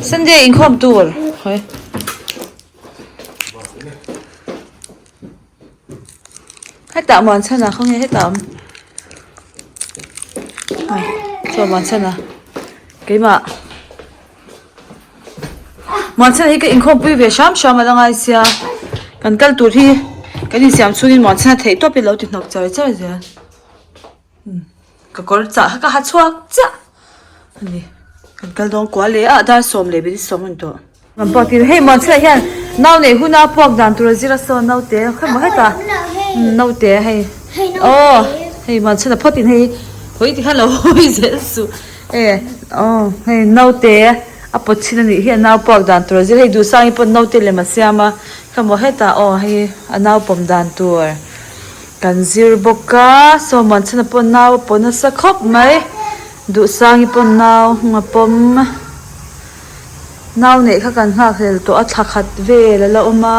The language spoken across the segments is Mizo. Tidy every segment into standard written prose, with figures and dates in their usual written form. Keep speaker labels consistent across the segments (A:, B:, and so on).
A: Sunday inkhawm tur hawi. Hetah Muanchhana khaw nge hetah awm chaw Muanchhana keimah Muanchhana hi ka inkhawmpui ve hram hram a la ngai sia kan kal tur hi kan insiam chhungin Muanchhana theih tawp hi a lo ti hnawk char char zel. Ka kawr chah kha ka ha chhuak chiah a ni kan kal dawn kual leh a dar sawm leh minute sawm a ni tawh. Kan puak tir hei muan chhiah hian nau neih huna puak dan tur a zir a sawn naute kha maw hetah naute hei aw hei muan chhiah phawt in hei hawi tikhan lo hawi zel suh e aw hei naute a pawt chhin a nih hi a nau puak dan tur a zir hei duhsang hi pawh naute lem a siam a kha maw hetah aw hei a nau pawm dan tur. Kan zir bawk a, Sawmuan chhana pawh nau a paw nasa khawp mai, Duhsangi pawh nau hmung a pawm, nau neih kha kan nghak hlel tawh a, thla khat vel a la awm a,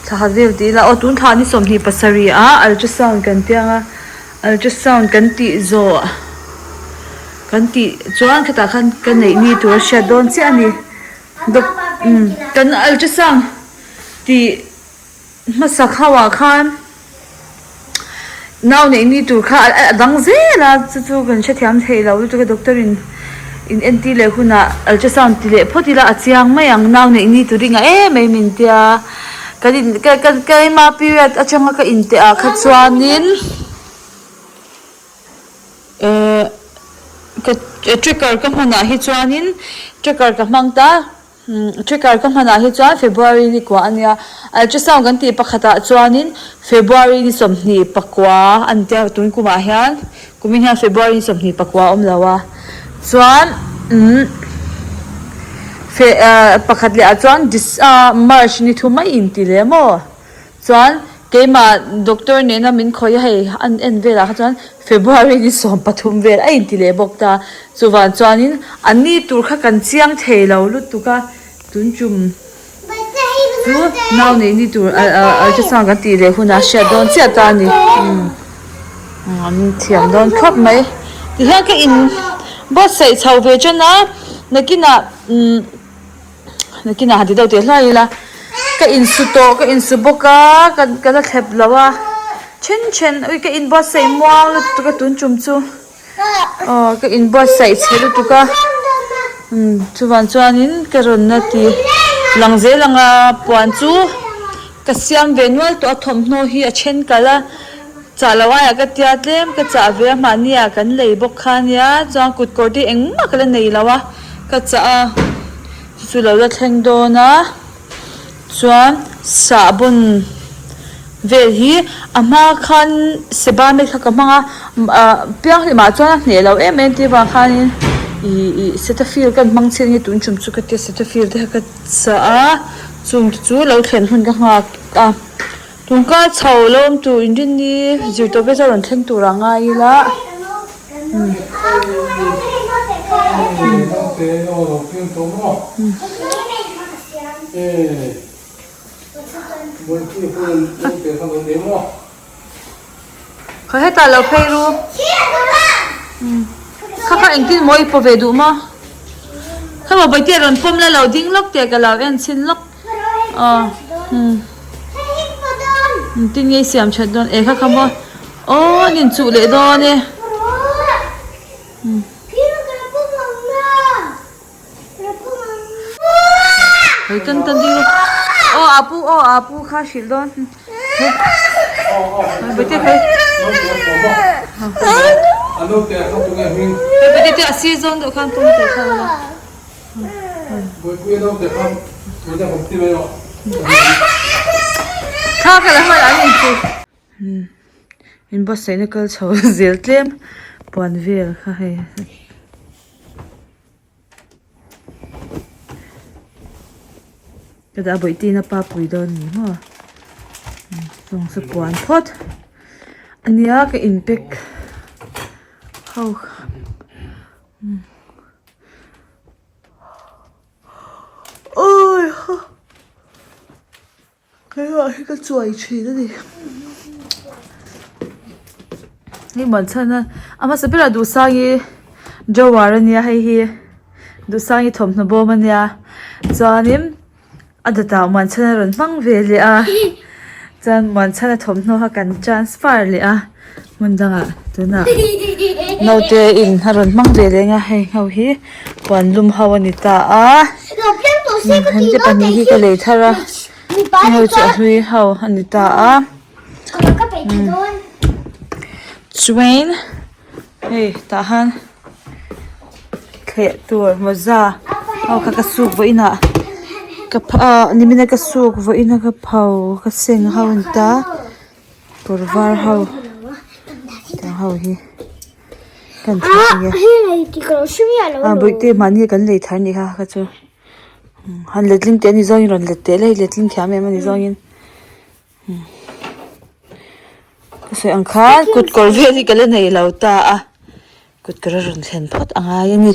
A: thla khat vel tih ila aw tun thla ni 27 ah ultrasound kan ti ang a, ultrasound kan tih zawh kan tih chuan khatah khan ka neih ni tur a hriat dawn chiah a ni, doc kan ultrasound tih. Hmasa khauah khan nau neih ni tur kha a dang zel a, chu chu kan hrethiam thei lo lutuk a doctor in in entir leh hunah ultrasound ti leh phawt ila a chiang mai ang nau neih ni tur i ngah em em in tia kan in ka ka keima period atanga ka inteh ah kha chuanin ehh ka tracker ka hmanah hi chuanin tracker ka hmang ta. Tracker ka hmanah hi chuan February ni kua a nia, ultrasound kan tih pakhatah chuanin February ni 29 a ni tia tun kumah hian kumin hian February ni 24 a awm lo a, chuan umm fe ah pakhat leh ah chuan Dec ah March ni thu mai in ti leh maw chuan keimah doctor nena min khawih a hei an en velah kha chuan February ni 13 vel a inti leh bawk ta. Chuvang chuanin a ni tur kha kan chiang thei lo lutuk a, tun tum chu nau neih ni tur ultrasound kan tih leh hunah hriat dawn chiah ta a ni. An thiam dawn khawp mai. Tihian ka in buatsaih chho ve tan a, nakinah umm nakinah han ti deuh teh hluai ila ka insu tawh ka insu bawk a ka la thlep lo a, then then ui ka inbuatsaih muang lutuk a tun tum chu. Aw ka inbuatsaih chhe lutuk a umm chuvang chuanin ka rawn na ti lang zel ang a puan chu ka siam ve nual tawh a thawmhnaw hi a then kalh a chah loh aiah ka tia tlem ka chah ve a mahni ah kan lei bawk kha ania chuan kut kawr te engmah ka la nei lo a ka chah a chu chu lo la thleng dawn a. Chuan sahbawn vel hi a hma khan sebamed kha ka hmang a ah pianghlimah chuan a hneh lo em em tih avang khanin ih ih cetaphil ka hmang chhin nge tun tum chu ka tia cetaphil te kha ka chah a chung te chu lo thlen hun ka nghak a tun ka chho lo awm tur inrinni zir tawh ve chu a rawn thleng tur ah ngai ila. Khaw hetah lo phei ru kha kha engtin maw i paw ve duh maw kha maw bawihte rawn pawm la lo ding lawk teh ka lo en chhin lawk aw engtin nge i siam that dawn e kha kha maw. Aw an inchuh leh dawn e. Hei tan tan ding rawh. Aw a pu aw a pu kha hrilh dawn. Bete hei. Hei bete te a sir zawn deuh khan pawm teh kha la. Kha kha la hman an inchuh. In buatsaihna kal chho zel tlem puan vel kha hei ka dah bawihte in a pa pui dawn a ni maw chung chu puan phawt ania ka in pack ho awi. Keimah hi ka chuai thin a ni. Hei muan chhan a a hmasa berah Duhsangi drawer a nia hei hi. Duhsangi thawmhnaw bawm a nia chuanin a dawtah Muanchhana rawn hmang ve leh a chuan Muanchhana thawmhnaw kha kan transfer leh a hmun dangah tunah naute in a rawn hmang ve leh ang a hei ho hi puan lum ho a ni ta a heng te pahnih hi ka lei thar a heng ho chu a hlui ho a ni ta a chuan hei tah han thleh tur mawza ho kha ka suk vawiin ah ka ah nimin a ka suk vawiin a ka pho ka seng ho a ni ta kawr var ho tiang ho hi kan thleh ang e ah bawihte mahni kan lei thar nih kha kha chu han letling teh a ni zawngin rawn let teh la hei letling thiam em a ni zawngin. Ka sawi ang khan kut kawr vel hi ka la nei lo ta a kut kawr a rawn thlen phawt a ngai a ni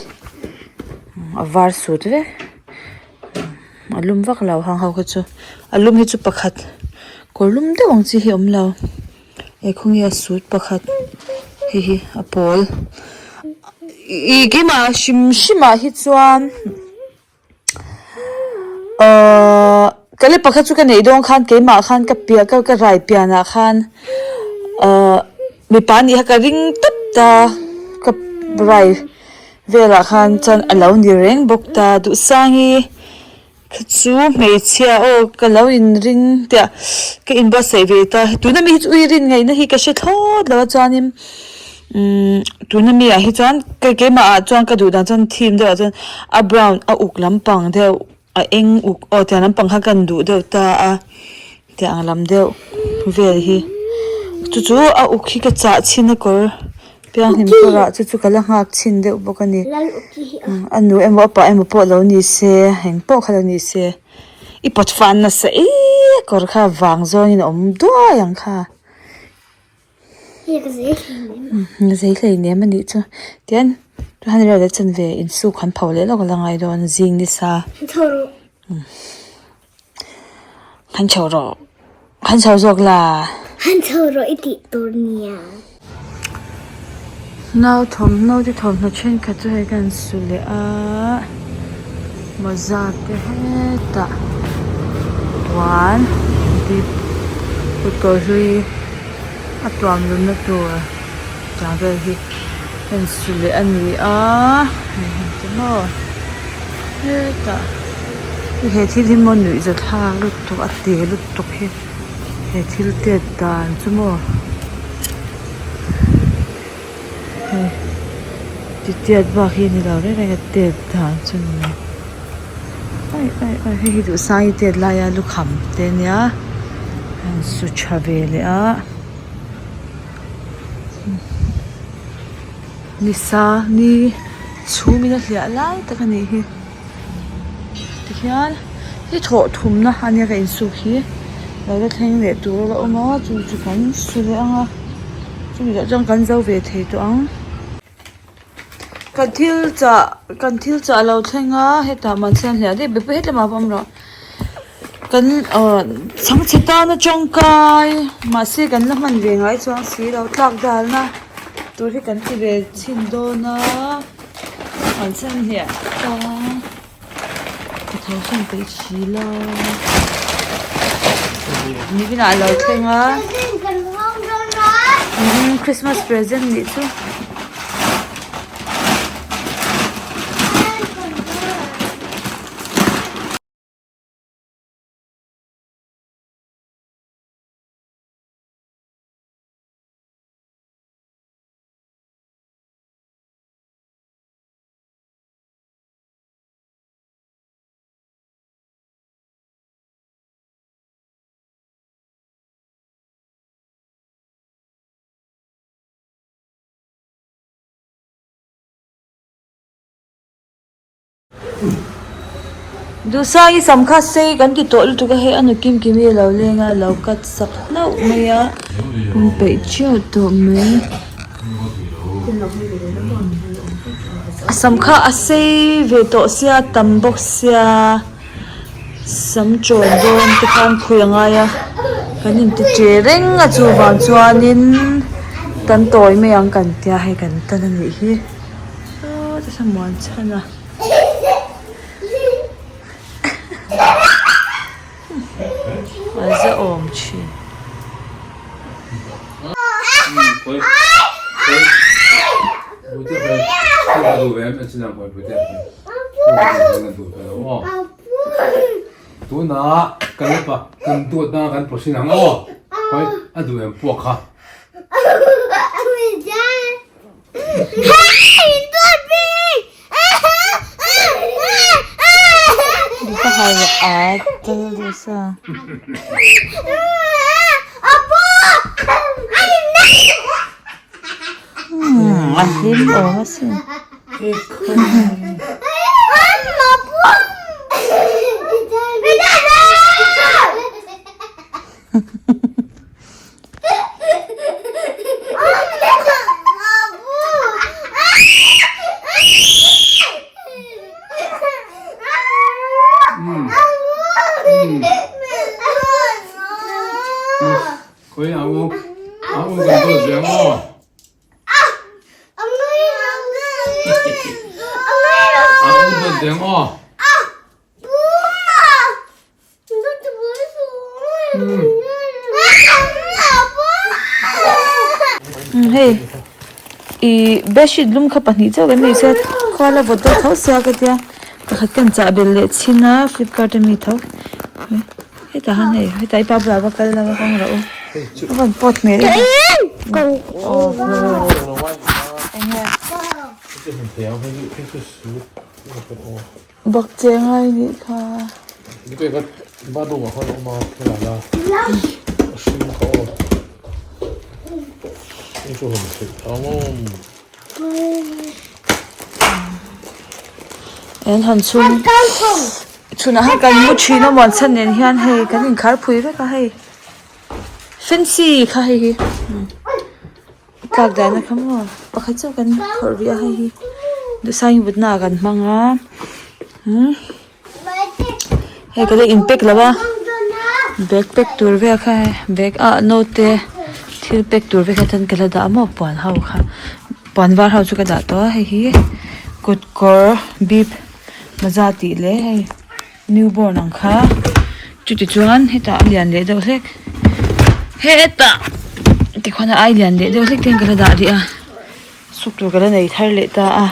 A: a var sut vek a lum vak lo hang ho kha chu a lum hi chu pakhat kawr lum deuh ang chi hi a awm lo he khawnge a sut pakhat hei hi a pawl ih keimah hrim hrim ah hi chuan. Ahh ka le pakhat chu ka neih dawn khan keimah khan ka piah ka ka rai pianah khan ahh mipa nih kha ka ring tawp ta ka rai velah khan chuan a lo ni reng bawk ta duhsangi kha chu hmeichhia aw ka lo inring tiah ka inbuatsaih ve ta tuna mi hi chu ui rin ngaihna hi ka hre thlawt lo a chuanin. Umm tuna mi ah hi chuan kei keimah ah chuan ka duh dan chuan theme deuh ah chuan a brown a uk lampang deuh a eng uk aw tiang lampang kha kan duh deuh ta a tiang lam deuh vel hi chu chu a uk hi ka chah chhin a kawr pianghlim kawrah chu chu ka la nghak chhin deuh bawk a ni a nu emaw a pa emaw pawh lo ni se engpawh kha lo ni se i pawt fah nasa eee kawr kha vang zawngin a awm duai ang kha. Zei hlei nem a nih chu tian han rel leh chan ve insuk han pho leh lawk a la ngai dawn zing nisa han chho rawh han chho zawk la
B: han chho rawh i tih tur nia.
A: Nau thawmhnaw te thawmhnaw thenkhat chu hei kan su leh a mawza te hetah puan dip kut kawr hlui a tuam lumna tur tiang vel hi kan su leh a ni a hei han ti maw hetah he thil hi maw nuih zathlak lutuk a te lutuk hi he thil tet dan chu maw. Hei ti tiat bak hi ni lo reng reng a tet dan chu ni ai ai ai hei hi duhsang i tet laia lukham te ania a in su tha ve leh a nisa ni chhum in a hliah lai tak a nih hi. Tihian hi thawh thumna a nia ka insuk hi lo la thleng leh tur a la awm a chu chu kan su leh ang a chumi zawh chuan kan zo ve thei tawh ang. Kan thil chah kan thil chah a lo thleng a hetah mahse hliah daih bepui hetlem ah pawh awm rawh kan ah chhangchhe tana tangkai mahse kan la hman ve ngai chuang si lo tlak dalna tur hi kan ti ve chhin dawn a. An sen hliah ta ka tho sawn peih si lo nikin ah alo thleng a umm christmas present nih chu. Duhsangi sam kha sei kan ti tawh lutuk a hei a nu kim kim hi a lo leng a a lo cut sak hlauh mai a hun peih chiah tawh mai a sam kha a sei ve tawh sia a tam bawk sia sam chawn dawn te khan khawi a ngai a kan inti che reng a chuvang chuanin kan tawi mai ang kan tia hei kan tan a nih hi. Saw te samuan chhan a. A zahawm thin.
C: Tuna kan upa kan duatna kan pawh ang aw khawi a duh em puak kha.
A: A hlim awm asin.
C: Khawi a u a u kan dawt ve ang aw. A u dawt ve ang aw.
A: Hei ih bedsheet lum kha pahnih chauh kan nei sia khua la vawt deuh tho sia ka tia pakhat kan chah belh leh chhin a flipkart ami tho hetah hian hei hetah i pa bulah va kal la va hawng rawh u a rawn pawt hmel em aw eng nge. Bak che ngai nih kha. En han chhung chhunah hian kan mu thin a muan chhan nen hian hei kan inkhar phui vek a hei fancy kha hei hi. Tlak dahna kha maw pakhat chauh kan phawrh rih a hei hi duhsangin vutna ah kan hmang a umm hei ka la in pack lo a bag pack tur vel kha hei bag ah naute thil pack tur vel kha chuan ka la dah a maw puan ho kha puan var ho chu ka dah tawh a hei hi kut kawr bib mawza tih leh hei new born ang kha chuti chuan hetah a lian leh deuh hlek hetah tikhuan a ai lian leh deuh hlek te hian ka la dah rih a suk tur ka la nei thar leh ta a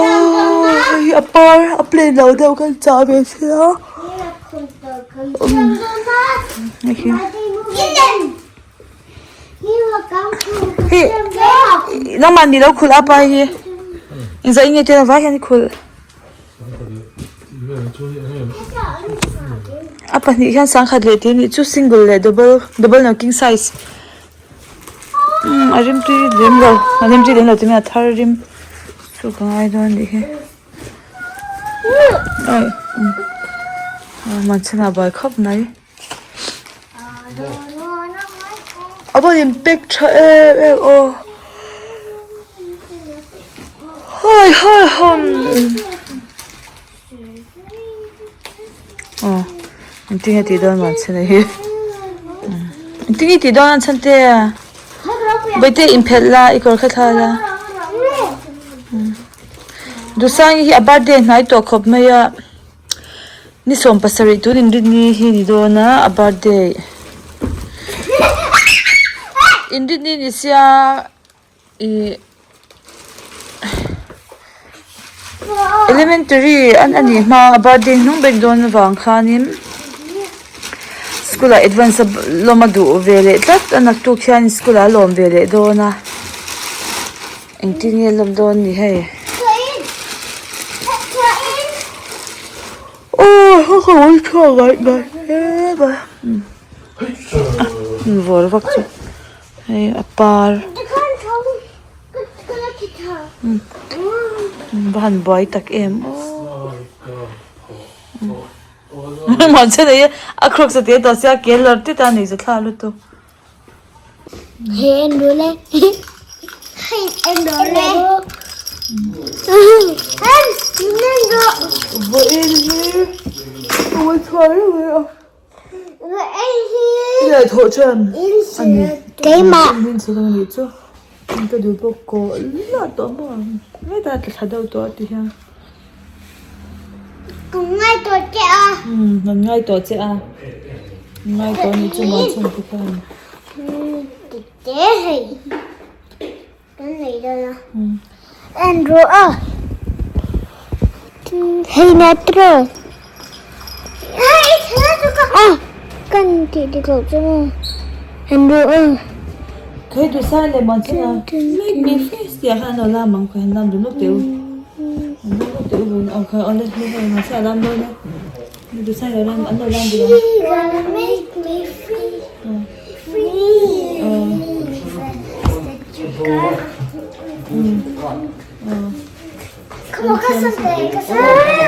A: aww hei a par a plain lo deuh khan chah ve sia hei hi hei nangmah ni lo khulh a pa hei hi engzah in nge tiang vai hian i khulh. A pahnih hian sangkhat leh tih anih chu single leh double double no king size umm a rim tui lem lo a rim tui lem lo tih a thar rim chu ka ngai dawn anih hi awi umm manchhana buai khawp mai a va in pack tha em em aw hai hai hum aw engtin nge tih dawn mahse hei hi engtin nge tih dawn a chhan te bawihte inphelh la i kawr kha thla la Duhsangi hi a birthday hnai tawh khawp mai a. Ni 17 tun inrinni hi ni dawn a a birthday inrinni ni sia ih elementary an anih hma a birthday hnung bek dawn avang khanin school ah advance a lawm a duh ve leh tlat a naktuk hian school ah a lawm ve leh dawn a. Engtin nge lawm dawn ni hei? Aw ka hawi chhuak ngai ngai hle mai a vawr vak chu hei a par va han buai tak em aw mahse hei a crocs a tih a tawh sia ke lawr tit a nei zathlak lutuk. Vawiin hi ka chhuak reng mai a i thawh chuan a ni min chhun a nih chu ka duh bawk kawh lah tawh maw hetah tla thla deuh tawh a ti hian.
B: Kan ngai tawh che a.
A: Umm kan ngai tawh che a. Ngai tawh ni chu maw chhung te khan.
B: Tete hei. Kan nei dawn a. En rawh a. Hei na tro. Hei thla chu ka. A kan tih dik loh chu maw. En rawh a.
A: Khawi tu sai leh maw chu a. Make me face tih ah khan an lo lam ang khawi han lam dun lawk teh u. An lam lawk teh u vun aw khawi awle hei hei mahse a lam dawn e. Mi tu sai lo lam an lo lam dun ang.
B: She gonna make me free. Free.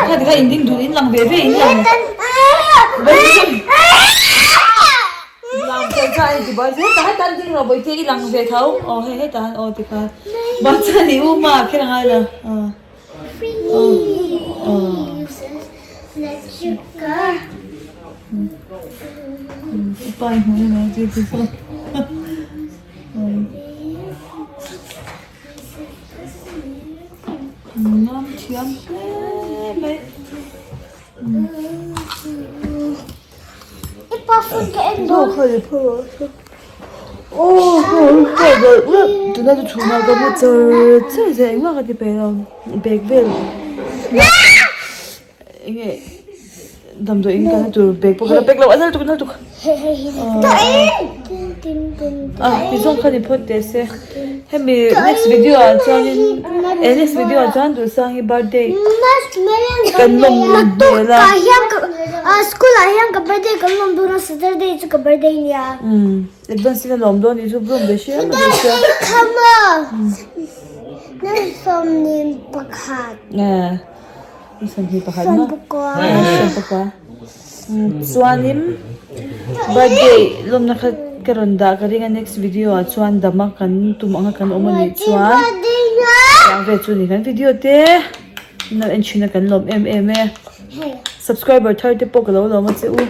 A: Kha tikha in ding dun in lang ve ve in lang. Lang ve kha ani ti buai hetah hetah an ding lo bawihte i lang ve tho aw hei hetah han aw tikha Bachchan i u ma kher angai lo aw. Upa i hmuh emaw chu ti pawh. Nam thiam hle mai. Tuna chu chhunah ka hmu char char zel engmah ka ti peih lo bag vel enge damdawi in kalna tur bag pawh ka la pack lo a nal tuk a nal tuk a ti zawng kha ni phawt teh se hemi next video ah chuanin eh next video ah chuan Duhsangi birthday kan lawm hmel a.
B: School ah hian ka birthday kan lawm dawn a Saturday chu ka birthday nia.
A: Umm advance in a lawm dawn nih chu blum ve hriam a ni sia.
B: Come on. Nan sawmnin pakhat.
A: Eh 21 maw? 19. Chuanin birthday lawmna kha ka rawn dah ka ring a next video ah chuan dama kan tum anga kan awm anih chuan chang vel chu ni kan video te in lo en thin a kan lawm em em e subscriber thar te pawh ka lo lawm a che u.